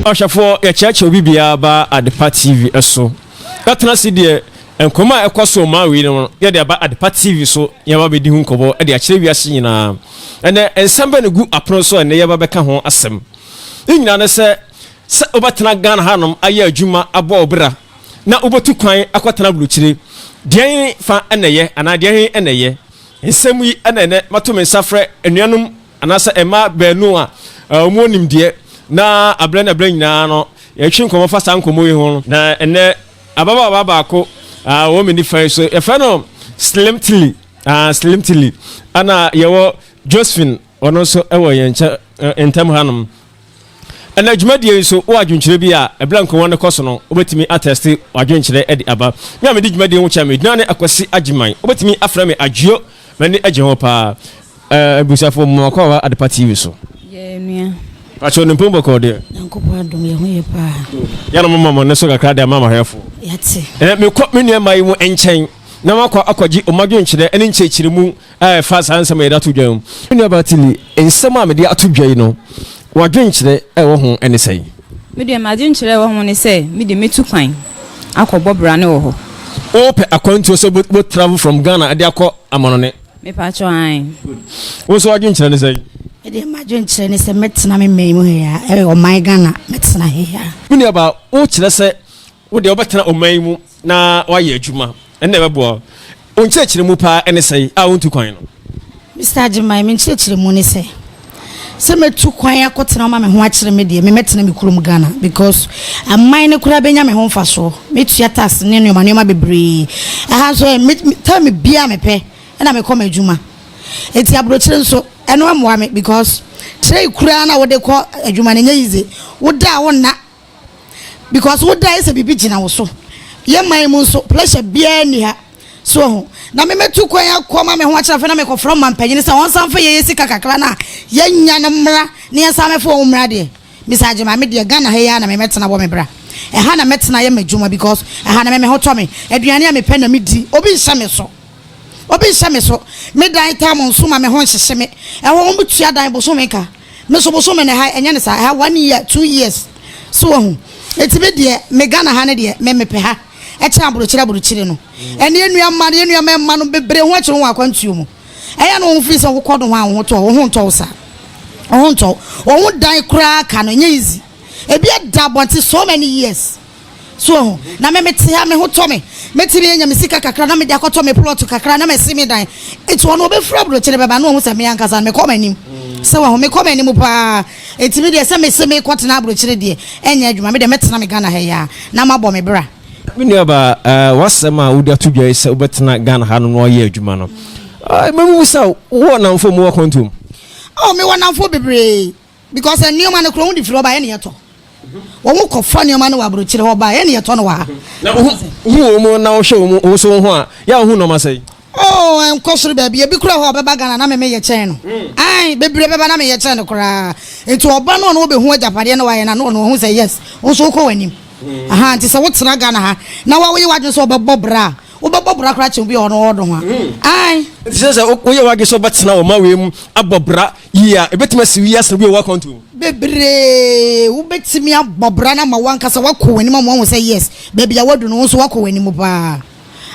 Ɔhwɛfoɔ, yɛkyerɛkyerɛ obi biara ba Adepa TV so. Yɛatena ase deɛ nkɔmmɔ a ɛkɔ so ɔman wei no yɛde aba Adepa TV so yɛba bɛdi ho nkɔmmɔ de akyerɛ wiase nyinaa. Ɛnɛ nsɛm bɛ no gu apono so a ɛnɛ yɛba bɛka ho asɛm. Ne nyinaa ne sɛ sɛ wobɛtena Ghana hanom ayɛ adwuma abɔ wo bra na wobɛtu kwan akɔtena aburokyire deɛn fa na ɛyɛ anaa deɛn na ɛyɛ. Nsɛm yi na ɛnɛ mato me nsa frɛ anuanom anaasɛ mmaa baanu a wɔwɔ nimdeɛ na aberɛ ne aberɛ nyinaa no yɛtwe nkɔmmɔ fa saa nkɔmmɔ yi ho no. Na ɛnɛ ababaawa baako a ɔwɔ me nifa yi so yɛfrɛ no Slim Tilly, Slim Tilly, ɛna yɛwɔ Josephine ɔno nso wɔ yɛn nkyɛn ntam hanom. Ɛna dwumadie yi nso wɔ adwenkyerɛ bi a ɛberɛ nkɔmmɔ no kɔ so no wobɛtumi atɛste w'adwenkyerɛ de aba. Me a medi dwumadie ho kyɛ me gyina ne Akwasi Agyeman. Wobɛtumi afrɛ me Adwio. M'ani gye ho paa. Eh, abusuafo, mo akɔ aba Adepa TV so. Yɛ nua. Pakyɛ ne mpom bɔkɔɔ deɛ. Nyankopɔn adom yɛ ho yɛ paa. Yɛ na mo ma mo ne so kakra de ama mahwɛfo. Yɛate. Ɛnɛ mekɔ me nua mmaa yi mu nkyɛn na makɔ akɔgye wɔn adwenkyerɛ ne nkyerɛkyerɛmu a ɛfa saa nsɛm a yɛde ato dwa mu. Me nua baa Tilly, nsɛm a mede ato dwa yi no, w'adwenkyerɛ a ɛwɔ ho ne sɛn? Me deɛ m'adwenkyerɛ a ɛwɔ ho ne sɛ me deɛ mɛtu kwan akɔbɔ bra no wɔ hɔ. Wopɛ akwantuo sɛ wobɛ travel from Ghana de akɔ amanɔne? Mepakyɛw ae. Wo nso w'adwenkyerɛ ne sɛn? Me deɛ m'adwenkyerɛ ne sɛ mɛtena me man mu ha yi ara, ɛyɛ ɔman Ghana mɛtena ha yi ara. Me nuabaa, wokyerɛ sɛ wo deɛ wobɛtena ɔman yi mu na woayɛ adwuma, ɛno na ɛbɛboa wo. Wo nkyerɛkyerɛmu paa ne sɛn a wontu kwan no? Mister Agyemang, me nkyerɛkyerɛmu ne sɛ, sɛ mɛtu kwan akɔtena hɔ ma me ho akyere me deɛ, me mɛtena me kurom Ghana because aman no koraa bɛnya me ho mfasoɔ. Mɛtua tax ne nneɛma nneɛma bebree. Ɛha nso ɛ, me, time biara mepɛ ɛna mekɔ m'adwuma. Enti aburokyire nso, ɛno mmoa me because train koraa na wode kɔ adwuma no ɛnyɛ easy. Woda a wonna because wo da ayɛ sɛ biribi gyina wo so. Yɛ man mu nso pressure biara nni ha. So ho na me mɛtu kwan akɔ ma me ho akyerɛ afei na mekɔfrɛ ɔmampanyin sɛ ɔnsan mfa yɛyɛ sika kakra no a yɛnya no mmra na yɛnsan mɛfa wɔn mmra deɛ. Mr. Agyemang me deɛ Ghana ha yi ara na me mɛtena bɔ me bra. Ɛha na mɛtena yɛ m'adwuma because ɛha na me me ho tɔ me. Aduane a mepɛ na medi. Obi nhyɛ me so. Obi nhyɛ me so. Me dan tam nso ma me ho nhyehye me. Ɛhɔ wɔn tua dan bosome ka. Me nso bosome na ɛha ɛnyɛ ne saa. Ɛha 1 year, 2 years. So wahu. Eti me deɛ me Ghana ha ne deɛ me mepɛ ha. Ɛkyɛn aburokyire aburokyire no. Ɛne yɛn nua mma no yɛn nua mmarima no bebree ho akyere wɔn akwantuo mu. Ɛyɛ na wɔn firi sɛ wokɔ do ho a wo ho tɔ wo ho ntɔ wo saa. Wo ho ntɔ wo ho dan koraa ka no ɛnyɛ easy. Ebi ada abɔnten so many years. So wahu? Na me mete ha, me ho tɔ me. Mɛtumi anya me sika kakra na mede akɔtɔ me plot kakra na masi me dan. Enti ɔno ɔbɛfiri aburokyire bɛba na wahu sɛ me ankasa no mekɔ m'anim. Sɛ wahu, mekɔ m'anim paa. Enti me deɛ sɛ mese mekɔtena aburokyire deɛ, ɛnyɛ adwuma. Me deɛ mɛtena me Ghana ha yi ara na mabɔ me bra. Me nuabaa, eh, w'asɛm a wode ato dwa yi sɛ wobɛtena Ghana ha no na woayɛ adwuma no, eh, mɛmubisa wo, wowɔ nnamfo a wɔwɔ akwantuo mu? Oh, mewɔ nnamfo bebree. Because nneɛma no kura wɔn de firi hɔ ba yɛ ne yɛtɔ. Wɔn kɔ fa nneɛma no wɔ aburokyire hɔ ba yɛ ne yɛtɔ no wɔ ha. Na wohu wɔn na wohwɛ wɔn wo so wo ho a yɛ a wohu nneɛma sɛn? Oh, nkɔ soro baabi. Ebi kura hɔ a ɔbɛba Ghana na me meyɛ kyɛn no. Ae, bebree bɛba na meyɛ kyɛn no koraa. Nti ɔba no ɔno ɔbɛhu agyapadeɛ na wayɛ no a na ɔno ɔhu sɛ yes, wo nso wokɔ w'anim. Aha, nti sɛ wotena Ghana ha na woyɛ w'adwene sɛ wobɛbɔ bra a, wobɛbɔ bra koraa kyɛn obi a ɔno ɔwɔ do ho a. Ae. Nti sɛ sɛ woyɛ w'adwene sɛ wobɛtena ɔman wei mu abɔ bra yie a, ebetumi asi wo yie asen obi a ɔwɔ akwantu mu. Bebree, wobɛtumi abɔ bra no ama w'ankasa woakɔ w'anim ama woahu sɛ yes, baabi a woadu no wo nso woakɔ w'anim paa.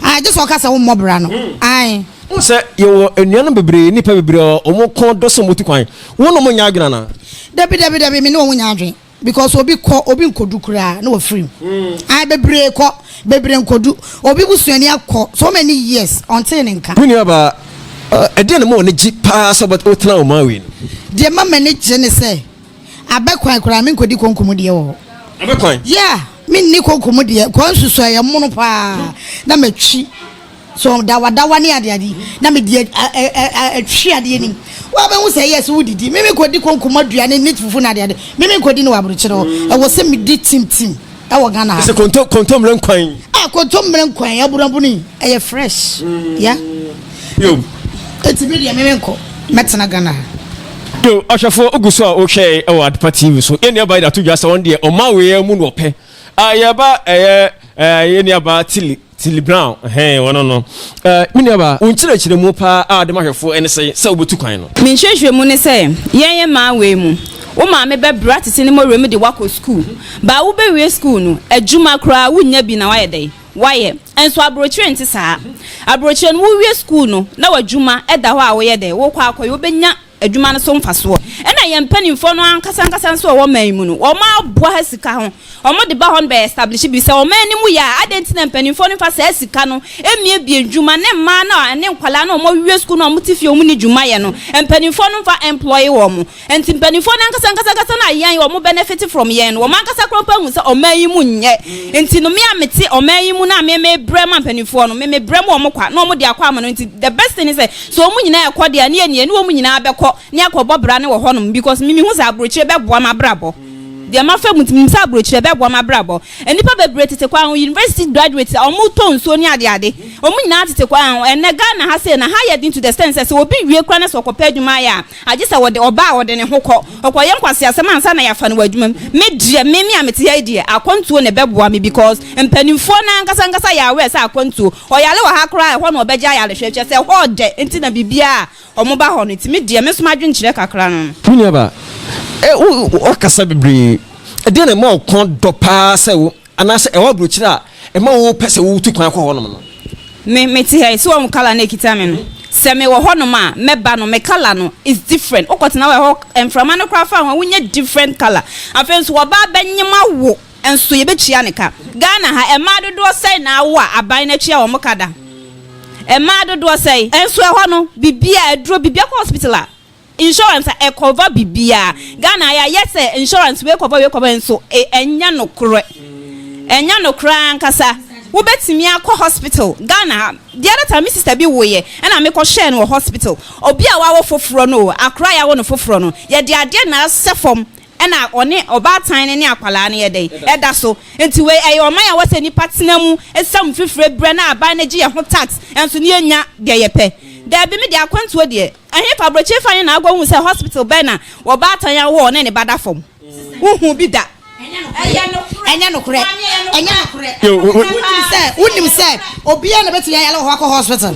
Ae, gye sɛ ɔka sɛ wommɔ bra no. Ae. Wohu sɛ yɛwɔ anuanom bebree, nnipa bebree a wɔn kɔn dɔ sɛ wɔtu kwan. Wo ne wɔn nyɛ adwene anaa? Dabi, dabi, dabi, me ne wɔn nyɛ adwene. Because obi kɔ, obi nkodu koraa na wafiri mu. Ae, bebree kɔ, bebree nkodu. Obi busuani akɔ so many years, ɔntee ne nka. Me nuabaa, ɛdeɛn na ɛma w'ani gye paa sɛ wotena ɔman wei no? Deɛ ɛma m'ani gye ne sɛ, abɛ kwan koraa menkɔdi konko mu deɛ wɔ hɔ. Abɛ kwan? Yeah, menni konko mu deɛ. Kwan nsusu ɛyɛ mono paa na matwi. So dawadawa ne adeade yi na mede atwi adeɛ nim. Wabɛhu sɛ yes wodidi. Me menkɔdi konkom aduane ne fufu ne adeade. Me menkɔdi no wɔ aburokyire hɔ. Ɛwɔ sɛ medi tim tim ɛwɔ Ghana ha. Sɛ konto kontommire nkwan. Ah, kontommire nkwan aburabunu yi ɛyɛ fresh. Yeah. Yo. Eti me deɛ me menkɔ. Mɛtena Ghana ha. Yo, ɔhwɛfoɔ ogu so a wohwɛ ɛwɔ Adepa TV so. Yɛn nuabaa yi de ato dwa sɛ wɔn deɛ ɔman wei mu na ɔpɛ. Ah, yɛba ɛyɛ yɛn nuabaa Tilly. Tilly Brown, ɛhɛn, ɔno no. Eh, me nuabaa, wo nkyerɛkyerɛmu paa a wode ma hwɛfoɔ ne sɛn sɛ wobɛtu kwan no? Me nkyerɛkyerɛmu ne sɛ, yɛn yɛn mmaa wei mu, wo maame bɛbrɛ atete ne mmɔwerɛ mu de wo akɔ sukuu. Baa wobɛwie sukuu no, adwuma koraa wonnya bi na woayɛ dɛn? Woayɛ. Nso aburokyire nte saa. Aburokyire no, wowie sukuu no, na w'adwuma da hɔ a woyɛ dɛn? Wokɔ akɔyɛ, wobɛnya adwuma no so mfasoɔ. Ɛna yɛn mpanimfoɔ no ankasa ankasa nso a wɔwɔ man yi mu no, wɔn aboa ha sika ho. Wɔn de ba hɔ no bɛ establish bi. Sɛ ɔman no mu yɛ a, adɛn nti na mpanimfoɔ no mfa saa sika no mmiebie ndwuma ne mmaa no a ne nkwadaa no a wɔawie sukuu no a wɔte fie a wɔnni dwuma yɛ no, mpanimfoɔ no mfa employ wɔn. Nti mpanimfoɔ no ankasa ankasa ankasa no a yɛn wɔn benefit from yɛn no, wɔn ankasa koraa mpo ahu sɛ ɔman yi mu nyɛ. Nti no me a mete ɔman yi mu no a me mebrɛ ma mpanimfoɔ no, me mebrɛ ma wɔn kwa na wɔn de akɔ ama no. Nti the best thing ne sɛ, Sɛ wɔn nyinaa ɛkɔ deɛ a ne yɛne yɛne wɔn nyinaa bɛkɔ ne akɔbɔ bra no wɔ hɔnom because me mehu sɛ aburokyire bɛboa m'abrabɔ. Deɛ mafa mu nti menim sɛ aburokyire bɛboa m'abrabɔ. Nnipa bebree tete kwan ho, university graduates a wɔtɔ nsuo ne adeade, wɔn nyinaa tete kwan ho. Ɛnnɛ Ghana ha sei no, ha yɛ den to the extent sɛ sɛ obi wie koraa na sɛ ɔkɔpɛ adwuma ayɛ a, agye sɛ wɔde ɔba a ɔde ne ho kɔ, ɔkɔyɛ nkwaseasɛm ansa na yɛafa no wɔ adwuma mu. Me deɛ, me me a mete ha yi deɛ, akwantuo na ɛbɛboa me because mpanimfoɔ no ankasa ankasa yɛ aware sɛ akwantuo Ɔyare wɔ ha koraa a, ɛhɔ na ɔbɛgye ayarehwɛ. Kyerɛ sɛ, ɛhɔ ɔdɛ nti na biribiara a wɔba hɔ no. Nti me deɛ, me nso m'adwenkyerɛ kakra no no. Me nuabaa, eh, wo, woakasa bebree. Ɛdeɛn na ɛma wo kɔn dɔ paa sɛ wo, anaasɛ ɛwɔ aburokyire a ɛma wopɛ sɛ wotu kwan kɔ hɔnom no? Me, mete ha yi, so woahu colour no a ɛkita me no? Sɛ mewɔ hɔnom a, mɛba no, me colour no is different. Wokɔtena hɔ a, ɛhɔ, mframa no koraa fa ho a, wonya different colour. Afei nso, ɔbaa bɛnyem awo. Nso yɛbɛtua ne ka. Ghana ha, mmaa dodoɔ sɛn na awo a aban no atua wɔn ka da? Mmaa dodoɔ sɛn? Nso ɛhɔ no, biribiara, aduro, biribiara, kɔ hospital a, insurance a, ɛcover biribiara. Ghana ha, yɛayɛ sɛ insurance wei cover wei cover, nso ɛnyɛ nokorɛ. Ɛnyɛ nokorɛ ankasa. Wobɛtumi akɔ hospital, Ghana ha, the other time me sister bi woeɛ, ɛna mekɔhwɛɛ no wɔ hospital. Obi a wawo foforɔ no o, akora a yɛawo no foforɔ no, yɛde adeɛ na asɛ fam Ɛna ɔne ɔbaatan no ne akwadaa no yɛ dɛn? Ɛda so. Nti wei ɛyɛ ɔman a ɛwɔ sɛ nnipa tena mu, sam fifire brɛ na aban no gye yɛn ho tax nso ne yɛnnya deɛ yɛpɛ. Daabi me deɛ akwantuo deɛ, ɛhefa aburokyire fa he na akɔhu sɛ hospital bɛn na ɔbaatan awo a ɔne ne ba da fam? Wonhuu bi da. Ɛnyɛ nokorɛ. Ɛnyɛ nokorɛ. Wonim sɛ, wonim sɛ obiara na bɛtumi ayare wɔ hɔ akɔ hospital.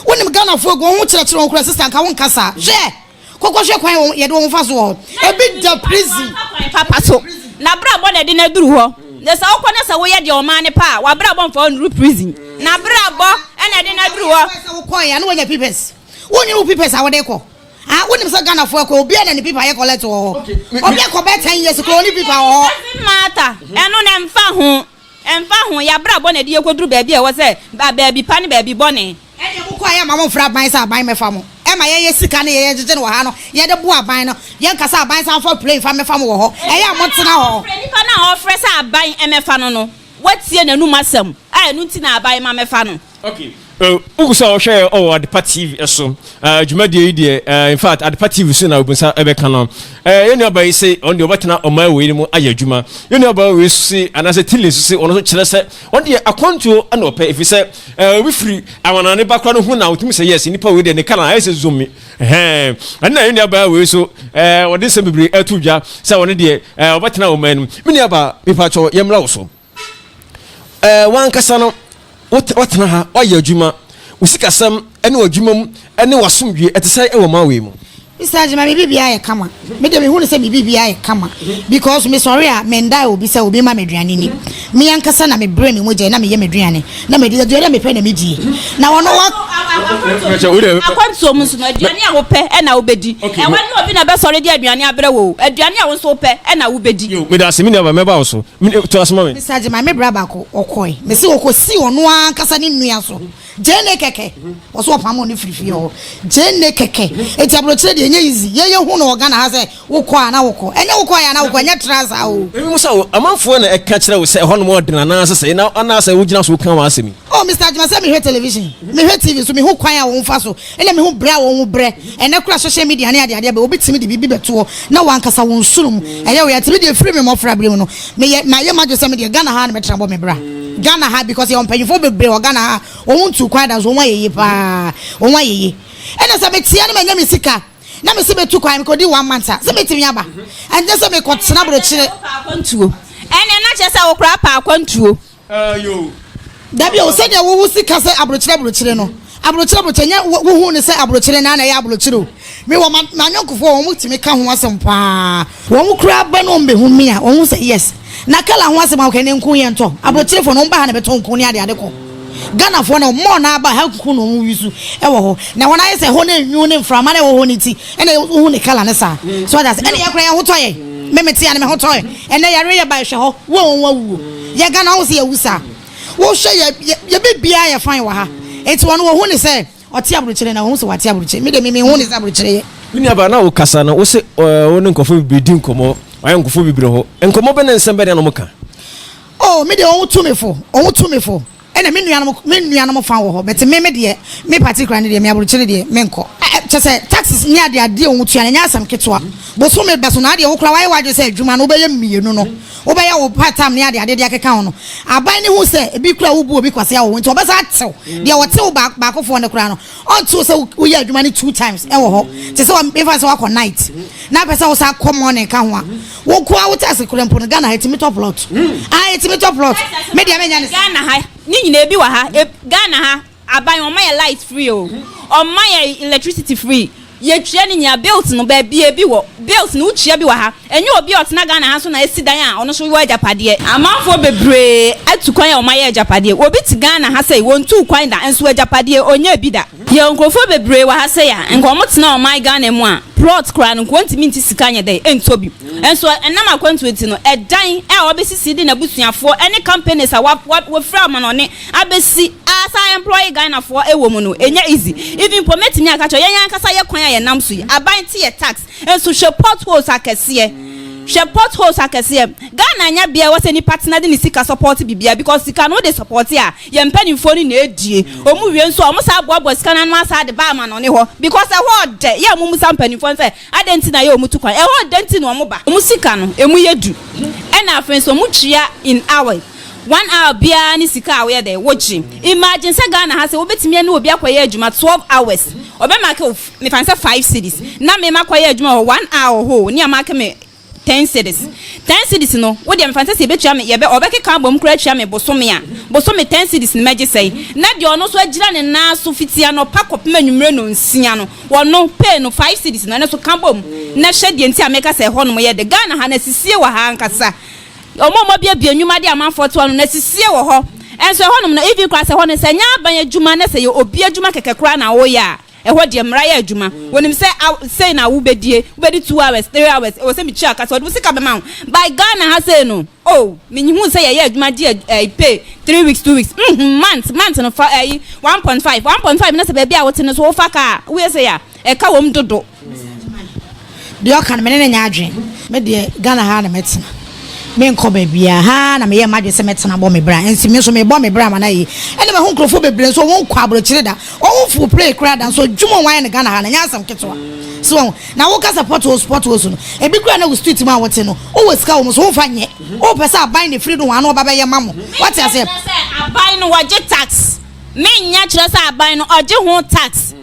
Wonim Ghanafoɔ gu wɔn ho kyerɛkyerɛ wɔn koraa sister nka wonka saa. Hwɛ! Kɔkɔ hwɛ kwan wɔn yɛde wɔn fa so wɔ hɔ. Ebi da prison. Kwan papa so. N'abrabɔ na ɛde no aduru hɔ. Na sɛ wokɔ na sɛ woyɛ deɛ ɔman no pɛ a, w'abrabɔ mfa wo nnuru prison. N'abrabɔ na ɛde no aduru hɔ. Sɛ wokɔɛ a na wanya papers. Wonni wo papers a wode kɔ. Ah, wonim sɛ Ghanafoɔ ɛkɔ obiara na ne paper yɛ collect wɔ hɔ. Obi akɔ bɛyɛ 10 years koraa ɔnni paper wɔ hɔ. It doesn't matter. Ɛno no ɛmfa ho. Ɛmfa ho, yɛn abrabɔ na ɛde yɛn kɔduru baabi a ɛwɔ sɛ, baabi pa ne baabi bɔne. Ɛnneɛ mokɔ a yɛmma mo mfrɛ aban sɛ aban mmɛfa mo. Ɛma yɛyɛ sika no yɛyɛ gyegye no wɔ ha no yɛde boa aban no. Yɛnka sɛ aban san mfa plane mfa mmɛfa mo wɔ hɔ. Ɛyɛ a montena hɔ. Ɔfrɛ nipa no a ɔfrɛ sɛ aban mmɛfa no no, watie n'anum asɛm a ɛno nti na aban ma mmɛfa no. Okay. Wogu so a wɔhwɛ yɛ ɔwɔ Adepa TV so. Dwumadie yi deɛ in fact Adepa TV so na obu nsa ɛbɛka no. Yɛn nuaba yi se ɔno deɛ ɔbɛtena ɔman wei no mu ayɛ adwuma. Yɛn nuaba wei nso se anaasɛ Tilly nso se ɔno nso kyerɛ sɛ ɔno deɛ akwantuo na ɔpɛ ɛfiri sɛ obi firi amanane ba koraa no ho na ɔtumi sɛ yes nipa wei deɛ ne kala ayɛ sɛ zomi. Ɛhɛn ɛno na yɛn nuaba wei nso ɔde nsɛm bebree ato dwa sɛ ɔno deɛ ɔbɛtena ɔman no mu. Me nuaba mepakyɛw yɛmmra wo so. Ɛɛ w'ankasa no, woatena ha, woayɛ adwuma, wo sikasɛm ne w'adwuma mu ne w'asomdwoe ɛte sɛn wɔ ɔman wei mu? Mister Agyemang, me biribiara yɛ kama. Me deɛ mehu no sɛ me biribiara yɛ kama because mesɔre a mendae obi sɛ obi mma me aduane nni. Me ankasa na mebrɛ me mogya na meyɛ m'aduane na medi. Aduane a mepɛ na medie. Na ɔno wa. Akwantuo mu nso no, aduane a wopɛ na wobɛdi. Ɛhɔ ne obi na ɛbɛsɔre de aduane abrɛ wo o. Aduane a wo nso wopɛ na wobɛdi. Yo, meda ase me nuabaa, mɛba wo so. To ase ma me. Mister Agyemang, me bra baako, ɔkɔe. Mese ɔkɔsii ɔno ara ankasa ne nua so. Gyeene kɛkɛ. Wɔso wɔpamo no firi fie hɔ. Gyeene kɛkɛ. Enti abrokyire deɛ ɛnyɛ easy. Yɛ yɛ hu no wɔ Ghana ha sɛ wo kɔ a na wo kɔ. Ɛnyɛ wo kɔ yɛ a na wo kɔ. Ɛnyɛ tra saa o. Ebi mu sɛ amanfoɔ na ɛka kyerɛ wo sɛ ɛhɔnom ɔden anaasɛ sɛi na anaasɛ wo gyina so ka w'asɛm yi. Oh Mister Agyemang sɛ mehwɛ television, mehwɛ TV so, mehu kwan a wɔn fa so, ɛna mehu brɛ a wɔn brɛ. Ɛnɛ koraa social media ne adeadeɛ bɛ obi tumi de biribi bɛto hɔ na wankasa wo nsono mu ɛyɛ wo ya. Nti me deɛ ɛfiri me mmɔfra bere mu no meyɛ mayɛ m'adwene sɛ me deɛ Ghana ha na mɛtena bɔ me bra. Ghana ha because yɛwɔ mpanyinfoɔ bebree wɔ Ghana ha a wɔn ntu kwan da nso wɔn ayɛ yie paa wɔn ayɛ yie ɛna sɛ metia no manya me sika na mesi metu kwan mekɔdi one month a sɛ metumi aba ɛnyɛ sɛ mekɔtena burokyire. Ɛnɛ na kyerɛ sɛ wokora pa akwantuo. Ayo. Dabi o, sɛdeɛ wowo si ka sɛ aburokyire aburokyire no, aburokyire aburokyire nyɛ wohu ne sɛ aburokyire na na ɛyɛ aburokyire o. Me wɔ m'anyɔnkofoɔ wɔn tumi ka ho asɛm paa. Wɔn koraa ba na wɔn bɛhu me a, wɔn hu sɛ yes. Na kala ho asɛm a wɔka ne nku yɛ ntɔ. Aburokyirefoɔ no wɔn ba ha na bɛtɔ nku ne ade ade kɔ. Ghanafoɔ no mɔɔ na aba ha nku na wɔn wi so ɛwɔ hɔ. Na wɔn ayɛ sɛ hɔ no enwu ne mframa na ɛwɔ hɔ ne ti ɛna wohu ne kala ne saa. So ɔda ase ɛna yɛ koraa yɛn ho tɔ yɛn. Me me te ya ne me ho tɔ yɛn. Ɛnɛ yare yɛ ba ɛhwɛ hɔ wo a wɔn awuo. Yɛ Ghana wɔn sɛ yɛwu saa. Wohwɛ yɛ yɛ yɛ bibiara yɛ fine wɔ ha. Eti wɔn wɔhu ne sɛ. Ɔte aburokyire na ɔhu sɛ wate aburokyire. Me de me mehu ne sɛ aburokyire yɛ. Me nuabaa na wokasa no wose wo ne nkurɔfoɔ bebree di nkɔmmɔ, wayɛ nkurɔfoɔ bebree hɔ. Nkɔmmɔ bɛ ne nsɛm bɛ na wɔka? Oh me deɛ wɔn tu me fo, wɔn tu me fo. Ɛna me nuanom me nuanom fa wɔ hɔ but me me deɛ me particular ne deɛ me aburokyire deɛ me nkɔ. Kyɛ sɛ taxes ne adeɛ adeɛ wɔn tua no ɛnyɛ asɛm ketewa. Bosome bɛ so na adeɛ wo koraa wayɛ w'adwene sɛ adwuma no wobɛyɛ mmienu no. Wobɛyɛ wo part time ne ade ade de akeka ho no, aban no hu sɛ ebi koraa wobu obi kwasea wɔ ho nti ɔbɛsan atew deɛ ɔtew baakofoɔ no koraa no, ɔntew sɛ woyɛ adwuma no two times wɔ hɔ. Te sɛ mefa sɛ woakɔ night na apɛ sɛ wosan kɔ morning ka ho a, wo nko ara wote ase koraa mpo no, Ghana ha ɛtumi tɔ plot. Ah, ɛtumi tɔ plot. Me deɛ menyɛ ne saa. Ghana ha ne nyinaa ebi wɔ ha. Ghana ha Aban ɔma yɛ light free o, ɔma yɛ electricity free, yɛtua ne nyinaa, bills no baabi ebi wɔ, bills no wotua bi wɔ ha, ɛnyɛ obi a ɔtena Ghana ha nso na asi dan a ɔno nso wɔ agyapadeɛ. Amanfoɔ bebree atu kwan a wɔayɛ agyapadeɛ, obi te Ghana ha sei, wɔntuu kwan da nso agyapadeɛ ɔnyaa bi da. Yɛwɔ nkurɔfoɔ bebree wɔ ha sei a, nka wɔtena ɔman Ghana mu a, plot koraa no nka wɔntumi nte sika nyɛ dɛn ntɔ bi. Nso ɛnam akwantuo nti no, ɛdan a wɔbɛsisi de n'abusuafoɔ ne companies a wɔfiri amanɔne abɛsi a saa employ Ghanafoɔ wɔ mu no ɛnyɛ easy. Even mpo mɛtumi aka kyerɛ wo, yɛn ankasa yɛ kwan a yɛnam so yi, aban te yɛ tax, nso hwɛ potholes akɛseɛ, hwɛ potholes akɛseɛ. Ghana nyɛ bea a ɛwɔ sɛ nipa tena de ne sika support biribiara because sika no wode support a, yɛn mpanimfoɔ no na ɛdie. Wɔn wie nso a, wɔn san boaboa sika no ano asan de ba amanɔne hɔ because ɛhɔ ɔdɛ. Yɛ a mommisa mpanimfoɔ no sɛ adɛn nti na yɛ wɔn tu kwan, ɛhɔ ɔdɛ nti na wɔn ba. Wɔn sika no ɛmu yɛ du ɛna afei nso wɔn tua in hours. One hour biara ne sika a woyɛ dɛn wogye. Imagine sɛ Ghana ha sɛ wobɛtumi ɛne obi akɔyɛ adwuma 12 hours ɔbɛ make wo mefa no sɛ 5 cedis na me makɔyɛ adwuma wɔ one hour hɔ o ne amake me 10 cedis 10 cedis no wo deɛ mefa no sɛ sɛ yɛbɛtua me yɛbɛ ɔbɛkeka abom koraa atua me bosome a bosome 10 cedis no mɛgye sɛn na deɛ ɔno nso agyina ne nan so fiti anɔpa kɔpem anwummerɛ nonsia no ɔno pay no 5 cedis no ɛno nso ka bom na hwɛ deɛ nti a meka sɛ ɛhɔ nom yɛ dɛ Ghana ha no asisie wɔ ha ankasa. Wɔn a wɔabuebue nnwuma de amanfoɔ to ano no, asisie wɔ hɔ. Nso ɛhɔnom no, even koraa sɛ ɛhɔ no, sɛ ɛnyɛ aban adwuma na sɛ ɛyɛ obi adwuma kɛkɛ koraa na woreyɛ a, ɛhɔ deɛ mmara yɛ adwuma. Wɔnim sɛ aw sei na wobɛdie, wobɛdi 2 hours, 3 hours, ɛwɔ sɛ metua ka sɛ wɔde wo sika bɛma wo. But Ghana ha sei no, oh, menhuu sɛ yɛyɛ adwuma gye ɛyi pay 3 weeks, 2 weeks, mm month, month no fa ɛyi 1.5, 1.5 na sɛ baabi a wote no so wofa kaa a, woyɛ sei a, ɛka wɔ mu dodo. Deɛ ɔka no me ne no nyɛ adwene. Me deɛ Ghana ha na mɛtena. Menkɔ baabiara. Ha na meyɛ m'adwene sɛ mɛtena abɔ me bra. Nti me nso mebɔ me bra ma no ayɛ yie. Ɛna mahu nkurɔfoɔ bebree nso wɔn nkɔ aburokyire da. Wɔn mfoo plane koraa da. Nso adwuma a wɔayɛ no Ghana ha no ɛnyɛ asɛm ketewa. So wɔn na woka sɛ potholes potholes no ebi koraa na wo street mu a wote no wowɔ sika wɔ mu so womfa nyɛ. Wopɛ sɛ aban na ɛfiri nohoa na ɔba bɛyɛ ma mo. Wate aseɛ? Menyɛ kyerɛ sɛ aban no wɔgye tax. Menyɛ kyerɛ sɛ aban no ɔgye ho tax.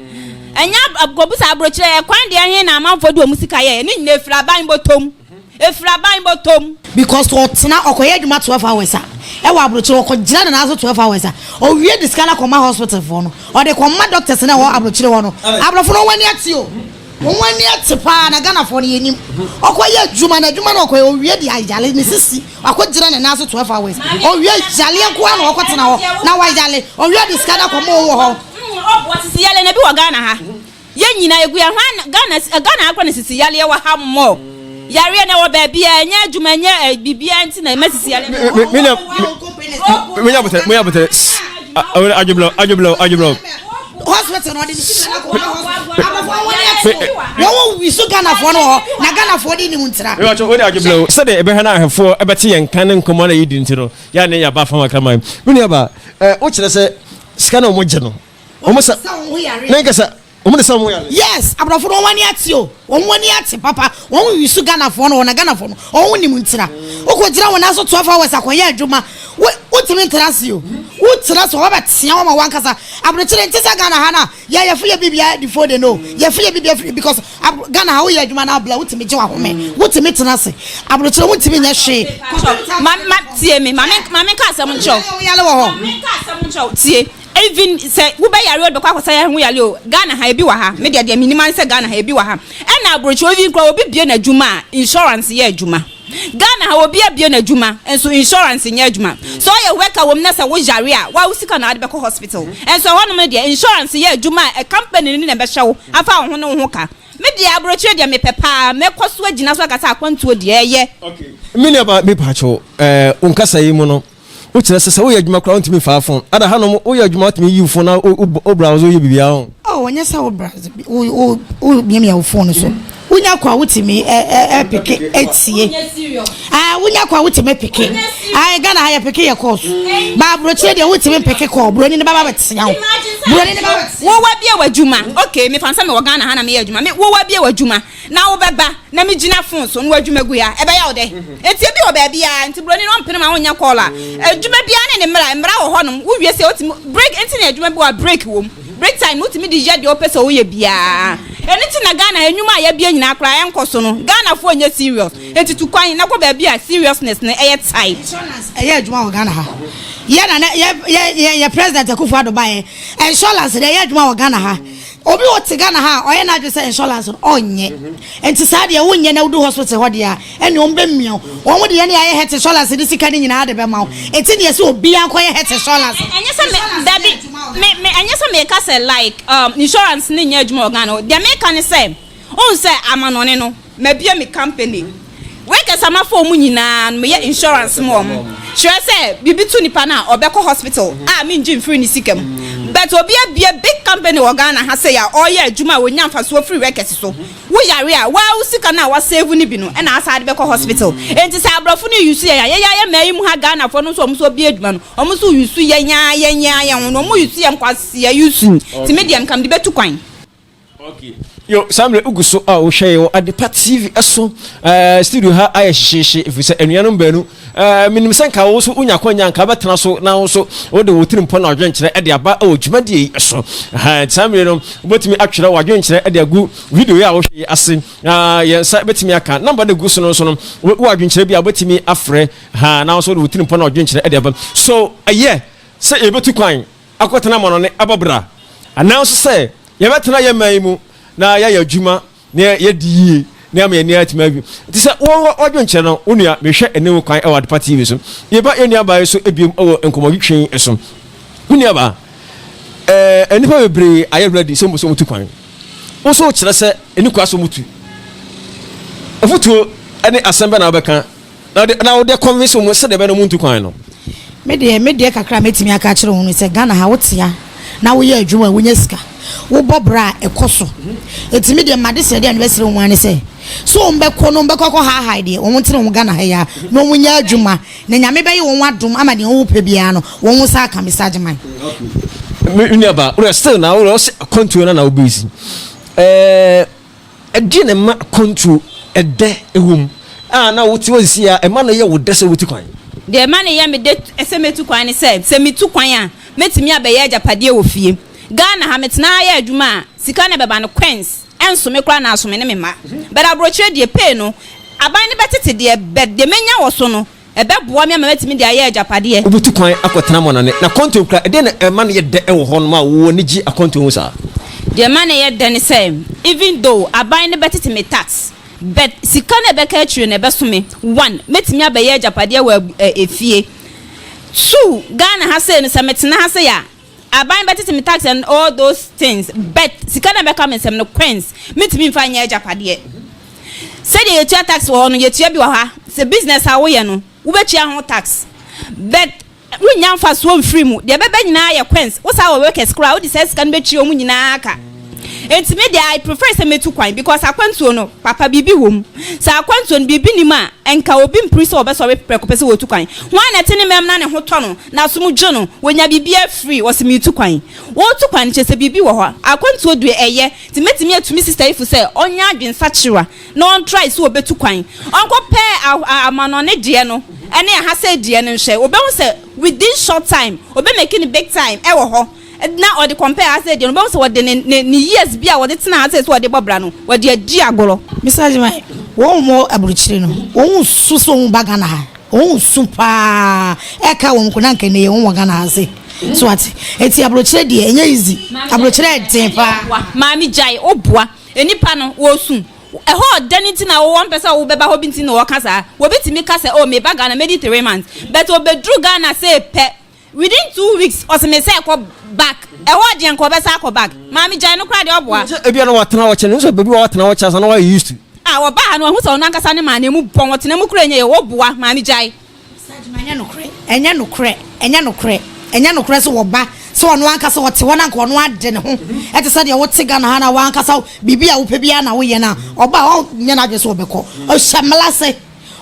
Ɛnyɛ kɔbisa abrokyerɛ ɛkwan deɛ he na amanfoɔ de wɔn sika yɛɛ ne nyinaa efiri aban bɔtɔm efiri aban bɔtɔm. Because ɔtena ɔkɔyɛ adwuma 12 hours a ɛwɔ abrokyerɛ ɔkɔ gyina ne nan so 12 hours a ɔwie de sika no akɔma hospital foɔ no ɔde kɔma doctors no ɛwɔ abrokyerɛ hɔ no abrɔfo no wɔn ani ate o wɔn ani ate paa na Ghana foɔ no yɛ nim ɔkɔyɛ adwuma na adwuma no ɔkɔyɛ ɔwie de ayale ne sisi Wakɔ gyina ne nan so 12 hours. Ɔwie yaleɛ nko ara na ɔkɔ tena hɔ na wayale. Ɔwie de sika no akɔma wɔn wɔ hɔ. Ɔboa sisi yaleɛ na bi wɔ Ghana ha. Yɛn nyinaa yɛgu yɛn ho Ghana Ghana ha koraa na sisi yaleɛ wɔ ha more. Yareɛ no ɛwɔ baabiara ɛnyɛ adwuma ɛnyɛ biribiara nti na ɛma sisi yaleɛ no wɔ hɔ. Menya menya abotire menya abotire adwoblɔ adwoblɔ adwoblɔ. Hospital no ɔde ne sika no akɔma hospital. Aborɔfo wɔn ani ate o. Wɔn wɔ wisu Ghanafoɔ no wɔ hɔ na Ghanafoɔ de nim ntira. Mebatwɛ wode adwoblɔ o. Sɛdeɛ ɛbɛhwɛ na ahwɛfoɔ ɛbɛte yɛn nka ne nkɔmmɔ na yɛdi nti no yɛ a ne yɛaba fam akraman. Me nuaba wokyerɛ sɛ sika na wɔgye no wɔn sa ne nkasa wɔn de sa wɔn yare. Yes aborɔfo no wɔn ani ate o wɔn ani ate papa wɔn wisu Ghanafoɔ no wɔ na Ghanafoɔ no wɔn nim ntira. Wokɔ gyina wɔn nan so 12 hours akɔyɛ adwuma wo. Wontumi ntena ase o. Wotena ase a, wɔbɛtea wo ama w'ankasa. Aburokyire nte sɛ Ghana ha no a, yɛ yɛfo yɛ biribiara before they know. Yɛfo yɛ biribiara firi because Ghana ha woyɛ adwuma na abla wotumi gye w'ahome. Wotumi tena ase. Aburokyire wontumi nyɛ hwee. Ma ma tie me. Ma me ma me nka asɛm nkyerɛ wo. Woyare wɔ hɔ. Ma me nka asɛm nkyerɛ wo. Tie. Even sɛ wobɛyare o, wode bɛkɔ akɔsa yare ho yare o, Ghana ha ebi wɔ ha. Me deɛ deɛ menim ara ne sɛ Ghana ha ebi wɔ ha. Ɛna aburokyire even koraa obi bue n'adwuma a, insurance yɛ adwuma. Ghana ha obi abue n'adwuma nso insurance nyɛ adwuma. Sɛ ɔyɛ worker wɔ mu na sɛ wo yare a, wa wo sika na wode bɛkɔ hospital. Nso ɛhɔnom no deɛ insurance yɛ adwuma a company no na ɛbɛhwɛ wo afa wo ho ne wo ho ka. Me deɛ aburokyire deɛ mepɛ paa, mɛkɔ so agyina so aka sɛ akwantuo deɛ ɛyɛ. Me nuabaa mepakyɛw, eh, wo nkasa yi mu no, Wokyerɛ sɛ sɛ woyɛ adwuma koraa wontumi mfa fon. Ada hanom woyɛ adwuma wotumi yi wo fon na wo browse woyɛ biribiara ho. Oh, ɛnyɛ sɛ wo browse wo wo wo miamia wo fon so. Wonya kɔ a wotumi ɛ ɛ peke etie. Ah, wonya kɔ a wotumi peke. Ah, Ghana ha yɛ peke yɛ course. Ba aburokyire deɛ wotumi peke kɔ. Buroni ne baba bɛtea wo. Buroni ne baba bɛtea. Wo wabie w'adwuma. Okay, mefa no sɛ mewɔ Ghana ha na meyɛ adwuma. Me wo wabie w'adwuma. Na wobɛba na megyina phone so na w'adwuma gu ha, ɛbɛyɛ wo dɛ? Nti ebi wɔ baabiara, nti buroni no ɔmpene ma wonyɛ call a, adwuma biara ne ne mmara, mmara wɔ hɔnom, wowie sei wotumi, break, nti na adwuma bi wɔ a break wɔ mu, break time no wotumi de yɛ deɛ wopɛ sɛ woyɛ biara, ɛno nti na Ghana ha nnwuma a yɛabue nyinaa koraa ɛnkɔ so no, Ghanafoɔ nyɛ serious, nti tu kwan na kɔ baabi a seriousness no ɛyɛ tight. Insurance ɛyɛ adwuma wɔ Ghana ha, yɛ nana yɛ yɛ yɛ president Akufo Addo baeɛ, insurance deɛ ɛyɛ adwuma wɔ Ghana ha. Obi wɔ te Ghana ha a ɔyɛ n'adwene sɛ insurance no ɔnyɛ. Nti saa deɛ wonyɛ na wodu hospital hɔ deɛ a ɛne wɔn bɛmia wo. Wɔn deɛ ne ayɛ health insurance de sika no nyinaa de bɛma wo. Nti ne yɛsɛ obiara nkɔyɛ health insurance. Ɛnyɛ sɛ me dabi me me ɛnyɛ sɛ meka sɛ like um, insurance no nyɛ adwuma wɔ Ghana o. Deɛ meka ne sɛ wohu sɛ amanɔne no Mabue me company. Workers a mafa wɔn nyinaa no, meyɛ insurance ma wɔn. Kyerɛ sɛ, biribi to nipa no a, ɔbɛkɔ hospital a mengye mfiri ne sika mu. But obi abue big company wɔ Ghana ha sei a ɔreyɛ adwuma a ɔnya mfasoɔ firi workers so. Wo yare a, wo ara wo sika no a wa save no bi no na asan de bɛkɔ hospital. Enti sɛ aborɔfo no use yɛn a, yɛn ara yɛn mmaa yi mu ha Ghanafoɔ no nso wɔn nso abue adwuma no, wɔn nso use yɛn ara yɛn ara yɛn ho no, wɔn use yɛn kwasea use. Nti me deɛ nka mede bɛtu kwan. Okay. Yo, saa mmerɛ wogu so a wohwɛ yɛ wɔ Adepa TV so. Uh, studio ha ayɛ hyehyeehye ɛfiri sɛ anuanom baanu uh, menim sɛ nka wo so wonya kwanya nka wobɛtena so na wo so wode wo tirimpɔ na wadwenkyerɛ de aba wɔ dwumadie yi so. Uh, saa mmerɛ no wobɛtumi atwerɛ wadwenkyerɛ de agu video yi a wohwɛ yi ase na yɛn nsa bɛtumi aka namba no gu so no nso no wo adwenkyerɛ bi a wobɛtumi afrɛ ha na wo so wode wo tirimpɔ na wadwenkyerɛ de aba so ɛyɛ sɛ yɛbɛtu kwan akɔtena amanɔne abɔ bra, anaa nso sɛ yɛbɛtena yɛn man yi mu na yɛayɛ adwuma na yɛadi yie na ama yɛn ani atumi awi. Nti sɛ wɔwɔ ɔdwenkyerɛ no, wo nua, mehwɛ ɛne wo kwan wɔ Adepa TV so. Yɛba yɛn nuabaa yi so biom wɔ nkɔmmɔtwetwe yi so. Me nuabaa, ɛɛ nnipa bebree ayɛ ready sɛ wɔn sɛ wɔtu kwan. Wo nso wokyerɛ sɛ ɛni kwa sɛ wɔtu. Afotuo ne asɛm bɛ na wobɛka Na wode na wode convince wɔn sɛdeɛ ɛbɛyɛ na wɔn ntu kwan no. Me deɛ me deɛ kakra a mɛtumi aka akyerɛ wɔn ne sɛ Ghana ha wote a na woyɛ adwuma a wonya sika, wobɔ bra a ɛkɔ so. Enti me deɛ m'adesrɛdeɛ a mebɛsrɛ wɔn ara ne sɛ, sɛ wɔn bɛkɔ no wɔn bɛkɔ akɔ haahae deɛ wɔn ntena wɔn Ghana ha yi ara na wɔn nyɛ adwuma na Nyame bɛyɛ wɔn adom ama deɛ wɔn pɛ biara no wɔn nsa aka Mister Agyeman. Me nua ba, wura still na wura ɔsɛ akwantuo na na wobɛsi. Ɛɛ. Ɛdeɛn na ɛma akwantuo ɛdɛ wɔ mu a na wote hɔ seesei a ɛma no yɛ wo dɛ sɛ wotu kwan? Deɛ ɛma no yɛ me dɛ sɛ mɛtu kwan ne sɛ, sɛ metu kwan a, mɛtumi abɛyɛ agyapadeɛ wɔ fie. Ghana ha, metena ha yɛ adwuma a, sika no a ɛbɛba no, coins, ɛnso me koraa na aso me ne me mma. But aburokyire deɛ, pay no, aban no bɛtete deɛ, but deɛ mɛnya wɔ so no, Ɛbɛboa me ama matumi de ayɛ agyapadeɛ. Wobɛtu kwan akɔtena amannɔne, na akwantuo koraa, ɛdeɛn na ɛma no yɛ dɛ wɔ hɔnom a w'ani gye akwantuo ho saa? Deɛ ɛma no yɛ dɛ ne sɛ, even though aban no bɛtete me tax, but sika no a ɛbɛka akyire no ɛbɛso me. One, mɛtumi abɛyɛ agyapadeɛ wɔ efie. Two, Ghana ha sei no, sɛ metena ha sei a, Aban bɛtete me tax and all those things but sika no a ɛbɛka me nsam no coins mentumi mfa nyɛ agyapadeɛ. Sɛdeɛ yɛtua tax wɔ hɔ no yɛtua bi wɔ ha. Sɛ business a woyɛ no wobɛtua ho tax but wonnya mfasoɔ mfiri mu. Deɛ ɛbɛba nyinaa yɛ coins. Wo saa wɔ workers koraa wode saa sika no bɛtua wɔn nyinaa ka. Enti me deɛ I prefer sɛ mɛtu kwan because akwantuo no papa biribi wɔ mu. Sɛ akwantuo no biribi nni mu a nka obi mpiri sɛ ɔbɛsɔre prɛko pɛ sɛ ɔretu kwan. Hwan na ɛte ne mɛm na ne ho tɔ no, n'asom dwo no, wɔnya biribiara free, ɔse meretu kwan. Woretu kwan no kyerɛ sɛ biribi wɔ hɔ. Akwantuo deɛ ɛyɛ, nti mɛtumi atu me sister yi fo sɛ ɔnyɛ adwensakyera na ɔntry sɛ ɔbɛtu kwan. Ɔnkɔpɛ amanɔne deɛ no. ɛne ɛha sɛ deɛ no nhwɛ. Obehu sɛ within short time obe make no big time ɛwɔ hɔ, na ɔde compare ha sɛ deɛ no, obehu sɛ wɔde ne years bi a wɔde tena ha sɛ wɔde bɔ bra no, wɔde adi agorɔ. Mr. Agyeman, wɔn mu aburukyire no, wɔn su sɛ wɔn ba Ghana ha, wɔn su paa. Ɛka wɔn ko na nka ne yɛ wɔn wɔ Ghana ha se so ate. Eti aburukyire deɛ, ɛnyɛ easy. Aburukyire ɛden paa. Maame, gyae, woboa nipa no wɔsu ɛhɔ ɔda ne ti na wɔwɔ mpɛ sɛ wɔbɛba hɔ bi nti na wɔka saa. Wɔbi tumi ka sɛ, "Oh, meba Ghana, mɛdi 3 months," but obɛduru Ghana sɛ pɛ, within 2 weeks ɔsɛ me sɛ ɛkɔ back. Ɛhɔ deɛ, nka ɔbɛsa akɔ back. Maame, gyae no koraa deɛ, ɔboa. Sɛ ebia na watena hɔ kyɛ no nso, baabi wa watena hɔ kyɛ asa na wayɛ used to. A wɔba ha no, ɔho sɛ ɔno ankasa ne maa na emu bɔn, wɔtena mu kura nyɛ yɛ. Wɔboa, maame, gyae. Ɛnyɛ nokorɛ, ɛnyɛ nokorɛ, ɛnyɛ nokorɛ, ɛnyɛ nokorɛ sɛ wɔba sɛ ɔno ankasa ɔte hɔ na nka ɔno ade ne ho. Ɛte sɛ deɛ wote Ghana ha na wankasa biribi a wopɛ biara na woyɛ no a, ɔba a ɔnyɛ n'adwene sɛ wɔbɛkɔ. Ɔhyɛ mmala sɛ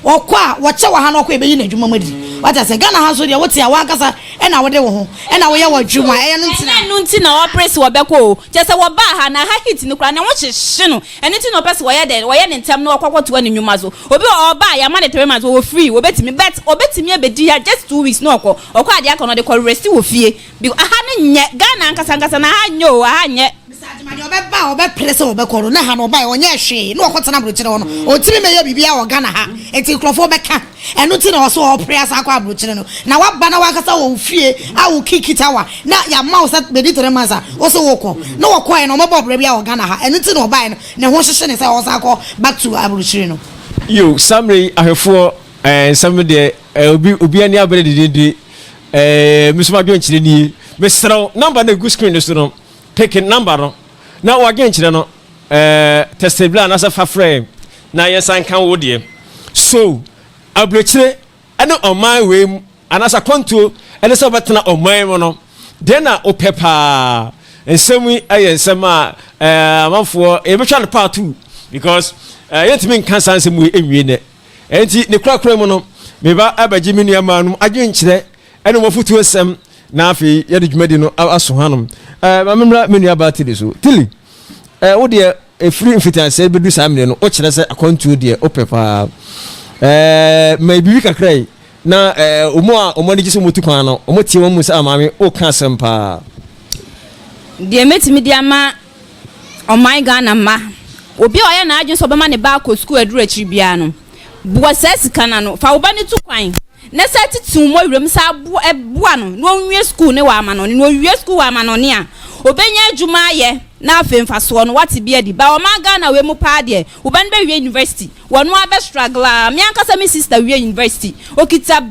ɔkɔ a wɔkyɛ wɔ ha na ɔkɔ, ɛbɛyi n'adwuma mu adi. Wata sɛ Ghana ha nso deɛ, wote a wankasa ɛna wode wo ho ɛna woyɛ wɔ adwuma, ɛyɛ no ntina. Ɛnyɛ no nti na ɔpere sɛ wɔbɛkɔ o. Kyɛ sɛ wɔbaa ha na ha heat no koraa na wɔhyehye no, ɛno nti na ɔpɛ sɛ wɔyɛ dɛ wɔyɛ ne ntɛm na ɔkɔkɔtoa ne nnwuma so. Obi wɔ ɔbaa, yɛama ne 3 months, wɔwɔ free, wɔbɛtumi, but ɔbɛtumi abɛdi ha just 2 weeks na ɔkɔ. Ɔkɔ adeɛ aka no, ɔde kɔ rest wɔ fie because aha no nyɛ Ghana ankasa ankasa na aha nyɛ o, aha nyɛ. Deɛ ɔbɛba a ɔbɛpere sɛ ɔbɛkɔ no na ha no ɔba ɔnyɛ hwee na ɔkɔtena aburokyerɛ hɔ no, ɔntumi mɛyɛ biribiara wɔ Ghana ha. Nti nkurɔfoɔ bɛka ɛno nti na ɔso ɔpere asa akɔ aburokyerɛ no. Na waba na wankasa wɔ wo fie a wo kikita wa na yɛama wo sɛ bɛdi 3 months a wo sɛ wokɔ na wɔkɔɛ no, ɔmɛbɔ ɔbrɛ bi a wɔ Ghana ha. Ɛno nti na ɔbaeɛ no ne ho hyehye ne sɛ ɔsa akɔ back to aburokyerɛ no. Yo, samre yi ahwɛfoɔ, nsɛm deɛ, obi ani abere dididi. Mi nso ma dwenkyerɛ nie. Mesrɛw, number no egu screen no so no, pick number no na wadwenkyerɛ no, text bla anaasɛ fa frɛ na yɛnsa nka wo deɛ. So aburokyire ɛne ɔman wei mu anaasɛ akwantuo ɛne sɛ wobɛtena ɔman mu no deɛ na wopɛ paa? Nsɛm yi ɛyɛ nsɛm a amanfoɔ yɛbɛtwa no part two because yɛntumi nka saa nsɛm wei nwie nɛ. Ɛnti ne korakora mu no, meba abɛgye me nua nom adwenkyerɛ ɛne wɔn afotuo nsɛm na afei yɛde dwumadi no aso hanom. Maame, mmra me nua baa Tili so. Tili, wo deɛ, ɛfiri mfitiaseɛ bɛdu saa mmerɛ no, wokyerɛ sɛ akwantuo deɛ wopɛ paa. Ma biribi kakra yi na ɔmu a ɔmo ani gye sɛ ɔmo kwan no, ɔmo tie wɔn mu sɛ amaame woka asɛm paa. Deɛ mɛtumi de ama ɔman Ghana mma, obi a ɔyɛ n'adwene sɛ ɔbɛma ne ba akɔ sukuu aduru akyiri biara no, boa saa sika no ano fa wo ba no tu kwan na sɛ tete wo mmɔ sɛ aboa, ɛboa no na ɔnwie sukuu ne wɔ amanɔne. Na ɔwie sukuu wɔ amanɔne a, ɔbɛnya adwuma ayɛ na afei mfasoɔ no wate bi adi ba ɔman Ghana wei mu paa. Deɛ wo ba no bɛwie university, wɔn abɛ struggle a. Me ankasa me sister wie university, okita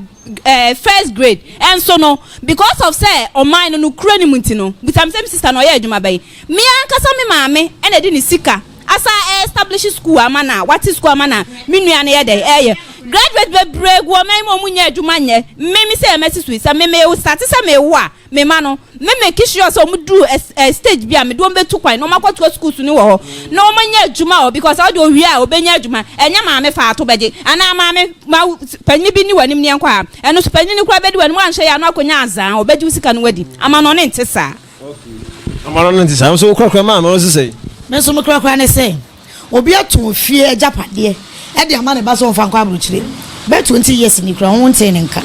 first grade. Ɛnso no, because of sɛ ɔman no kura ne mu nti no, busam sɛ me sister no ɔyɛ adwuma bɛyi. Me ankasa me maame ɛna ɛde ne sika asa establish school ama na wate school ama na me nua no yɛ dɛ ɛyɛ graduate. Bebree gu ɔman mu a ɔmo nyɛ adwuma nyɛ. Mmemme sɛ ɛmɛsi so yi sɛ mmemme ewu start sɛ mewu a, me ma no me make sure sɛ ɔmo duru stage bi a, mede wɔn bɛtu kwan na ɔmo akɔtoa school so ne wɔ hɔ na ɔmo anya adwuma hɔ, because ɔde owie a, ɔbɛnya adwuma. Ɛnyɛ maame fa ato bɛgye anaa maame ma panyin bi ni wɔ anim ne nkɔ a, ɛno so panyin no kora bɛdi wɔ anim anhwɛ yɛ ano akɔnya azaa, ɔbɛgye wo sika no wadi ama no. Ɔne nte saa. Ama no nte saa nso. Wokorakora maame wo sesɛ? Me nso mekorakora ne sɛ obi ato fie agyapadeɛ ɛde ama ne ba sɛ ɔmfa nkɔ aburokyire bɛɛ 20 years ni kura ho ntee ne nka.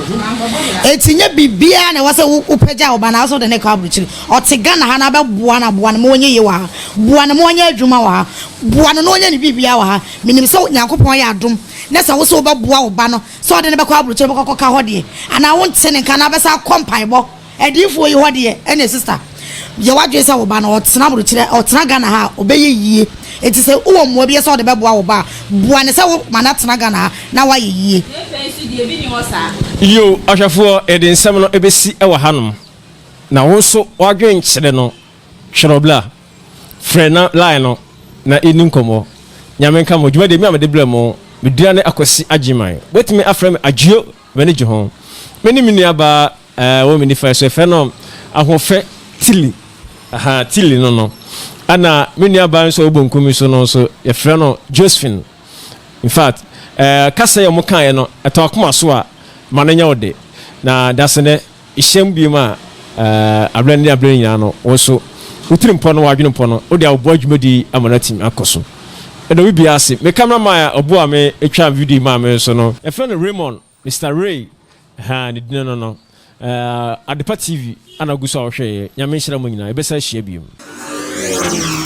Eti nye biribiara na ɛwɔ sɛ wopɛgya wo ba na asɔ de ne kɔ aburokyire. Ɔte Ghana ha na abɛboa no, aboa no ma ɔnyɛ yie wɔ ha, boa no ma ɔnyɛ adwuma wɔ ha, boa no na ɔnyɛ ne biribiara wɔ ha. Menim sɛ Nyankopɔn yɛ adom na sɛ wo sɛ wobɛboa wo ba no sɛ ɔde ne bɛkɔ aburokyire, bɛkɔ kɔka hɔ deɛ anaa wonte ne nka na abɛsa akɔ mpaebɔ adiifoɔ yi hɔ deɛ, ɛne sister yɛ wadwene sɛ wo ba no ɔtena aburokyire, ɔtena Ghana ha a, ɔbɛyɛ yie. Eti sɛ wowɔ mmoa bi sɛ ɔde bɛboa wo ba a, boa ne sɛ wo ma no atena Ghana ha na wayɛ yie. Yo, ahwɛfoɔ, yɛde nsɛm no ɛbɛsi ɛwɔ hanom na wo nso wadwenkyerɛ no, twerɛ bla, frɛ na line no na ɛni nkɔmmɔ. Nyame nka mo. Dwuma deɛ mi a mede brɛ mo, medua ne Akwasi Agyeman. Wobɛtumi afrɛ me Agyio, m'ani gye ho. Me ne me nuabaa wɔ me nifa so, yɛfrɛ no Ahoɔfɛ Tili. Aha, Tili no, ɛna me nuabaa nso a ɔwɔ bonkum yi so no nso, yɛfrɛ no Josephine. In fact, kasa yɛ ɔmo kaeɛ no, ɛtɔ akoma so a, ma no nyɛ wo de na dase nɛ hyɛm bi mu a, aberɛ ne aberɛ nyinaa no, wo nso wotiri mpɔ no, wadwene mpɔ no, wode aboa dwumadi ama no atumi akɔ so. Ɛna obi biara ase, me cameraman a ɔboa me atwa video yi maa me nso no, yɛfrɛ no Raymond. Mister Ray, ha ne dino no no. Adepa TV ana gu so a wɔhwɛ yɛ. Nyame nhyira mo nyinaa. Yɛbɛsan ahyia biom.